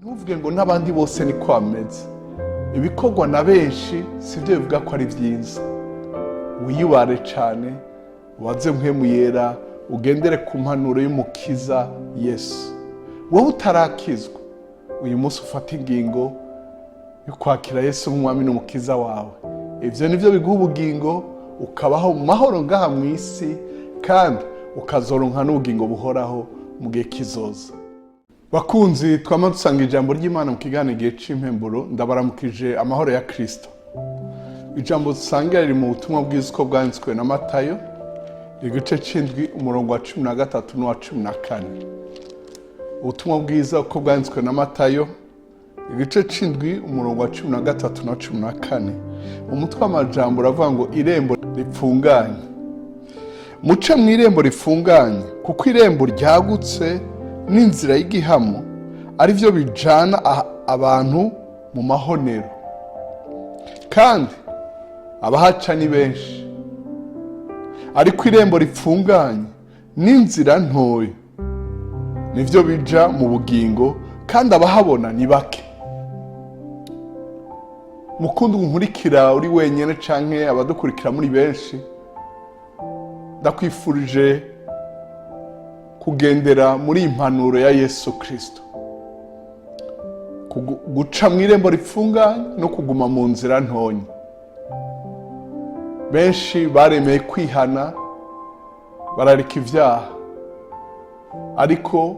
Ntuvuge ngo n'abandi bose niko bameze. Ibikorwa na benshi si byo bivuga ko ari byiza. Wiyubare cyane, ubaze Mpwemu Yera, ugendere ku mpanuro y'Umukiza Yesu. Wowe utarakizwa, uyu munsi ufata ingingo yo kwakira Yesu nk'Umwami n'Umukiza wawe. Ibyo ni byo biguha ubugingo, ukabaho mu mahoro ngaha mu isi, kandi ukazoronka n'ubugingo buhoraho mu gihe kizoza. Bakunzi twama dusanga ijambo ry'Imana mu kiganiro Igihe c'Impemburo, ndabaramukije amahoro ya Kristo. Ijambo dusangira riri mu Butumwa bwiza uko bwanditswe na Matayo, igice c'indwi, umurongo wa 13 n'uwa 14. Ubutumwa bwiza uko bwanditswe na Matayo, igice c'indwi, umurongo wa 13 na 14. Umutwe w'amajambo uravuga ngo: "Irembo ripfunganye." Muce mu irembo rifunganye, kuko irembo ryagutse n'inzira y'igihamo ari byo bijana abantu mu mahonero, kandi abahaca ni benshi. Ariko irembo ripfunganye n'inzira ntoya nibyo bija mu bugingo, kandi abahabona ni bake. Mukundwa nkurikira uri wenyine canke abadukurikira muri benshi, ndakwifurije kugendera muri iyi mpanuro ya Yesu Kirisito: guca mu irembo ripfunganye no kuguma mu nzira ntonya. Benshi baremeye kwihana, barareka ibyaha, ariko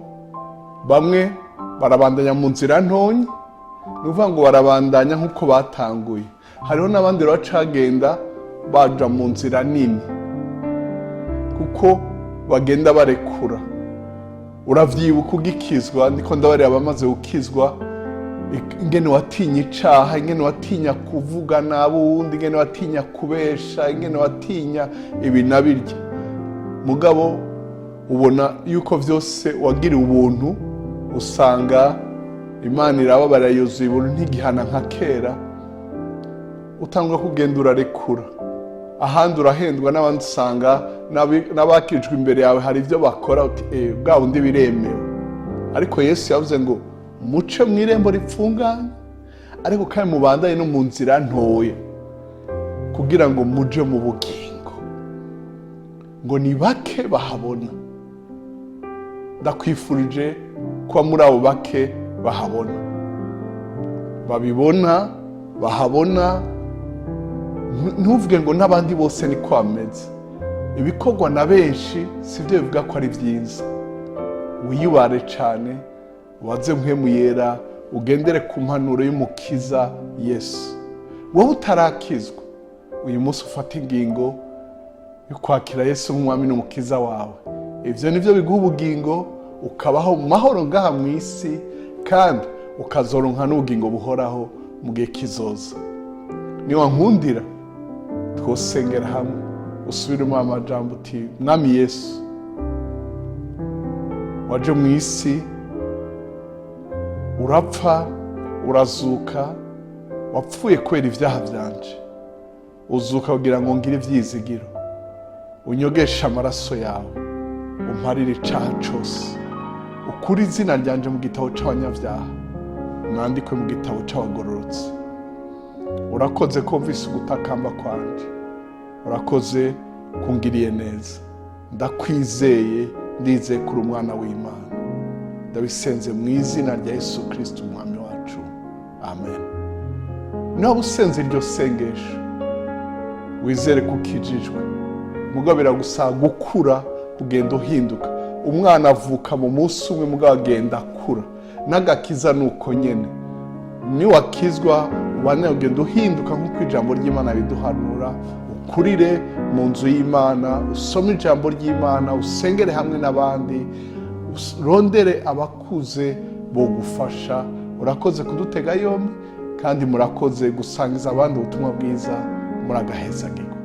bamwe barabandanya mu nzira ntonya, ni ukuvuga ngo barabandanya nk'uko batanguye. Hariho n'abandi bacagenda baja mu nzira nini, kuko bagenda barekura. Uravyibuka ugikizwa, ndiko ndabarira abamaze gukizwa, ingene watinya icaha, ingene watinya kuvuga nabi uwundi, ingene watinya kubesha, ingene watinya ibi na birya. Mugabo ubona yuko vyose wagiriwe ubuntu, usanga Imana irababarira, yuzuye ubuntu, ntigihana nka kera. Utangura kugenda urarekura, ahandi urahendwa n'abandi, usanga n'abakijwe imbere yawe hari ibyo bakora, uti: "Eh, bwa bundi biremewe." Ariko Yesu yavuze ngo muce mu irembo ripfunganye, ariko kandi mubandanye no mu nzira ntoya kugira ngo muje mu bugingo, ngo ni bake bahabona. Ndakwifurije kuba muri abo bake bahabona, babibona, bahabona. Ntuvuge ngo n'abandi bose niko bameze. Ibikorwa na benshi si byo bivuga ko ari byiza. Wiyubare cyane, ubaze Mpwemu Yera, ugendere ku mpanuro y'Umukiza Yesu. Wowe utarakizwa, uyu munsi ufata ingingo yo kwakira Yesu nk'Umwami n'Umukiza wawe. Ibyo ni byo biguha ubugingo, ukabaho mu mahoro ngaha mu isi, kandi ukazoronka n'ubugingo buhoraho mu gihe kizoza. Niba nkundira twosengera hamwe, usubiremo amajambo uti: "Mwami Yesu, waje mu isi, urapfa, urazuka. Wapfuye kubera ibyaha byanje, uzuka kugira ngo ngire ibyizigiro. Unyogeshe amaraso yawe, umparire icaha cose, ukure izina ryanje mu gitabo c'abanyabyaha, mwandikwe mu gitabo c'abagororotse. Urakoze ko mvise ugutakamba kwanje, urakoze kungiriye neza. Ndakwizeye, ndizeye kuri umwana w'Imana. Ndabisenze mu izina rya Yesu Kirisito Umwami wacu, amen." Niba usenze iryo sengesho, wizere ko ukijijwe. Mugabo biragusaba gukura, kugenda uhinduka. Umwana avuka mu munsi umwe, mugabo agenda akura. N'agakiza ni uko nyine. Niwakizwa, ubane ugenda uhinduka nk'uko ijambo ry'Imana riduhanura. Ukurire mu nzu y'Imana, usome ijambo ry'Imana, usengere hamwe n'abandi, urondere abakuze bogufasha. Urakoze kudutega yombi, kandi murakoze gusangiza abandi ubutumwa bwiza. Muragahezagirwa.